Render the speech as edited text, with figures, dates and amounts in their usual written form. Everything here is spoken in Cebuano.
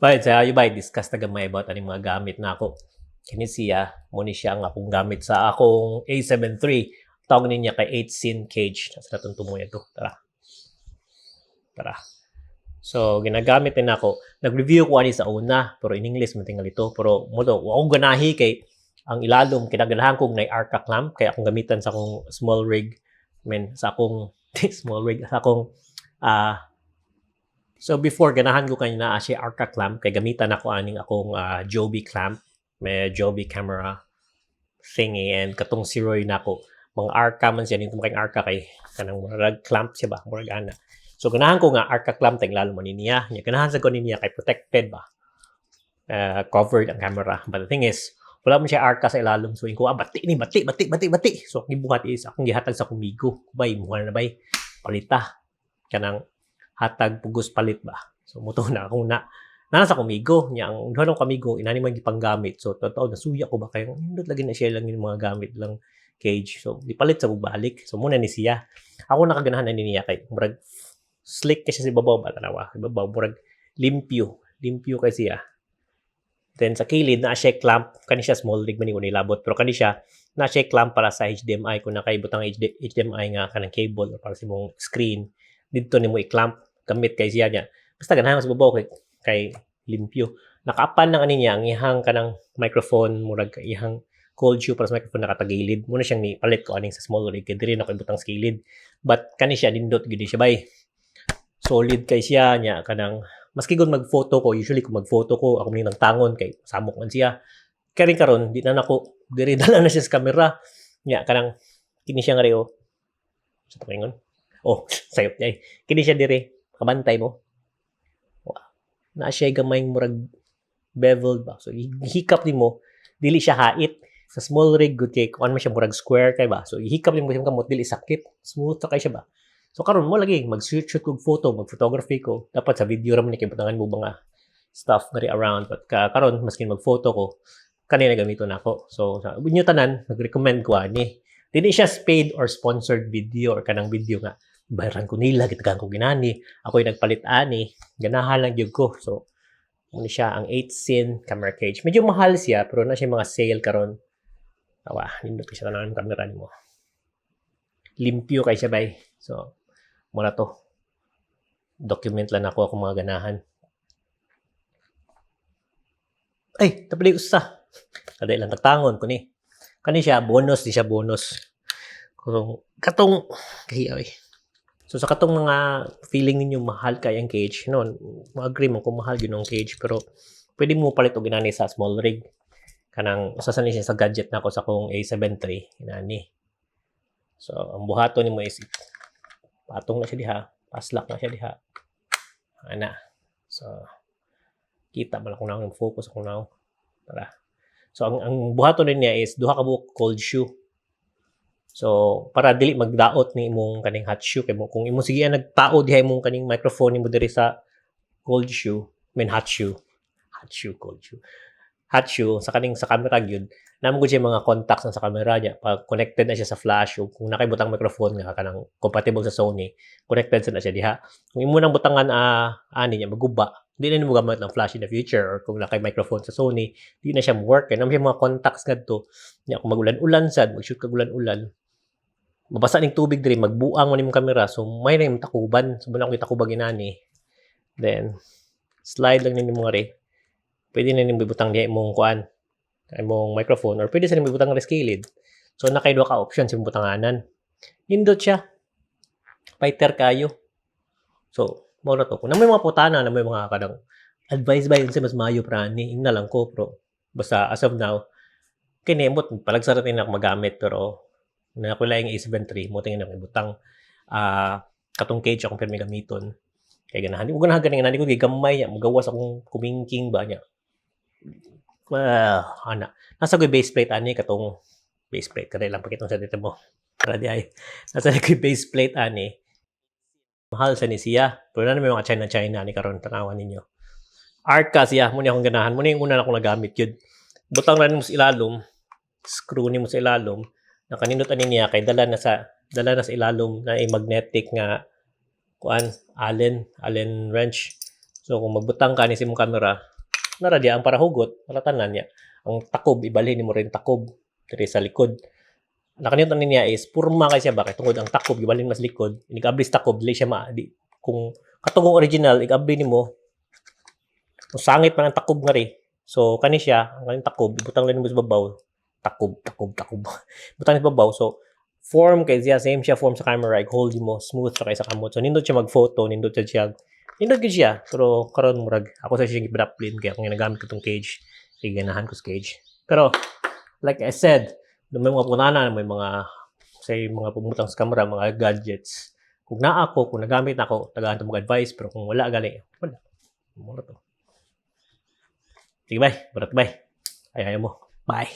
But sa ayo ba, discuss ta gamay about aning mga gamit na ako. Kini siya, mo ni siya ang akong gamit sa akong A7 III. Tawag niya kay 8 cage. Nasa natong tumoy ito. Tara. Tara. So, ginagamit din ako. Nag-review ko ani sa una, pero in English man tingali ito. Pero mo to, wa akong ganahi kay ang ilalom kinaganahan kong nay Arca clamp kay akong gamitan sa akong small rig. I mean, sa akong small rig, sa akong so before, ganahan ko kay naa siya Arca clamp kay gamitan ako aning akong Joby clamp, may Joby camera thingy, and katong Siroi nako mga Arca man siya nito, kay Arca kay kanang murag clamp siya ba, murag ana. So ganahan ko nga Arca clamp tag lalo man niya. Nya ganahan sa ko niya kay protected ba. Covered ang camera. But the thing is, wala man siya Arca sa ilalom. So inko, ah, bati ni, bati, bati, bati, bati. So ang gibuhat is akong gihatag sa kumigo. Bay, muha na bay. Palita. Kanang hatag pugos palit ba. So muto na akong na nasa kumigo nya, ang duha ng kamigo inani man gipanggamit. So totoo, nasuya ko ba kayo, nindot lagi na siya lang yung mga gamit lang cage. So gipalit sa balik. So muna ni siya, ako nakaganahan na niya kay murag slick kasi sa ibabaw ba, tanawa ibabaw, murag limpyo limpyo kay siya. Then sa kilid na siya clamp. Kani siya small rig man ni labot, pero kani siya na siya clamp para sa HDMI. Kung nakaibutang HD, HDMI nga kanang cable or para sa imong screen didto nimo i-clamp, gamit kay siya niya. Basta ganahan sa ibabaw kay limpyo. Nakaapan lang ani niya ang ihang kanang microphone, murag ihang cold shoe para sa microphone nakatagilid. Muna siyang ni palit ko aning sa small rig kay diri na ko ibutang sa kilid. But kani siya nindot gid siya bay. Solid kay siya niya, kanang maski gud mag-photo ko, usually kung mag-photo ko ako ning nagtangon kay samok man siya. Kaya rin karon di na nako diri, dala na siya sa camera. Nya kanang kini siya nga oh. Sa pakingon. Oh, sayop niya. Kini siya dire, kabantay mo. Na siya gamay murag beveled ba. So hikap nimo, dili siya hait. Sa small rig gud kay kuan man siya, murag square kay ba. So ihikap nimo sa kamot, dili sakit. Smooth ta kay siya ba. So karon mo lagi mag-shoot shoot kog photo, mag-photography ko. Dapat sa video ra man ni kay butangan mo mga stuff ngari around, but ka karon maskin mag-photo ko, kanina gamiton nako. So sa inyo tanan, nag-recommend ko ani. Dili siya paid or sponsored video or kanang video nga bayaran ko nila, gitagaan ko ginani. Ako'y nagpalit ani, ganahan lang gyud ko. So muna siya ang 8 sin camera cage. Medyo mahal siya pero na siya mga sale karon. Awa, nindot kay siya tanan camera nimo. Limpyo kay siya bay. So muna to. Document lang ako akong mga ganahan. Ay, tapali usa. Kadai lang tagtangon ko ni. Kani siya bonus, di siya bonus. Kung katong kahiya eh. So sa katong mga feeling ninyo mahal kay ang cage, no, ma-agree mo kung mahal gyud ang cage, pero pwede mo palit og inani sa small rig. Kanang usa sa ni siya sa gadget nako sa akong A7 III inani. So ang buhaton nimo is patong na siya diha, paslak na siya diha. Ana. So kita man akong naong focus akong naong. Tara. So ang buhaton din niya is duha ka buok cold shoe. So para dili magdaot ni imong kaning hot shoe kay mo kung imong sige nagtao diha imong kaning microphone nimo diri sa cold shoe, I mean hot shoe. Hot shoe, cold shoe. Hot shoe sa kaning sa camera gyud. Namo gud siya mga contacts na sa camera niya. Pag connected na siya sa flash o kung nakaibutang microphone nga kanang compatible sa Sony, connected sa na siya diha. Kung imo nang butangan ani niya maguba, di na nimo gamit ng flash in the future, or kung nakay microphone sa Sony, di na siya mo work kay namo siya mga contacts ngadto. Nya kung magulan-ulan sad, mag-shoot kag ulan-ulan, mabasa ning tubig diri, magbuang man imong kamera, so may na imong takuban. So muna akong gitakubag inani. Then slide lang ninyo mga re. Pwede na nimo ibutang diha imong kuan, imong microphone, or pwede sa nimo ibutang sa kilid. So nakay duha ka option sa imong butanganan. Nindot siya. Fighter kayo. So, mao na to. Kung na may mga putana, na may mga kanang advice ba yun sa mas maayo pra ni, ingna lang ko, pero basta as of now, kini mo palagsa ra ako magamit, pero na ako lang A7 III mo tingin ako ibutang katong cage akong pirmi gamiton kay ganahan di ko ganahan ganing ko gigamay niya, magawas akong kumingking ba niya. Well, ana nasa ko'y base plate ani, katong base plate kada lang pakitong sa dito mo para di ay nasa ko'y base plate ani. Mahal sa ni siya pero na may mga China China ni karon. Tanawan ninyo, Arca siya. Mo ni akong ganahan, mo ni yung una na akong nagamit yun. Butang ra nimo sa ilalom, screw nimo sa ilalom, nakanindot ani niya kay dala na sa ilalom na ay magnetic nga kuan, Allen wrench. So kung magbutang ka ni sa imong camera, Nara diya ang para hugot, para tanan niya. Ang takob, ibalhin nimo rin takob diri sa likod. Nakanindot niya is purma kay siya ba kay tungod ang takob gibalhin mas likod. Inig-abli sa takob, dili siya ma di, kung katong original igabli nimo, sangit man ang takob nga ri. So kani siya, ang kaning takob ibutang lang nimo sa babaw. Takob, takob, takob. Butang sa babaw. So form kay siya, same siya form sa camera, i-hold mo, smooth ra kay sa kamot. So nindot siya mag-photo, nindot siya siya. Nindot gid siya, pero karon murag ako sa siya gibraplin kay akong ginagamit ko tong cage. Kay ganahan ko sa cage. Pero like I said, may mga punana, may mga say mga pumutang sa camera, mga gadgets. Kung naa ako, kung nagamit nako, tagaan to mag-advice, pero kung wala gali, wala. Mura to. Sige, bye. Barat, bye. Ay, ayaw mo. Bye.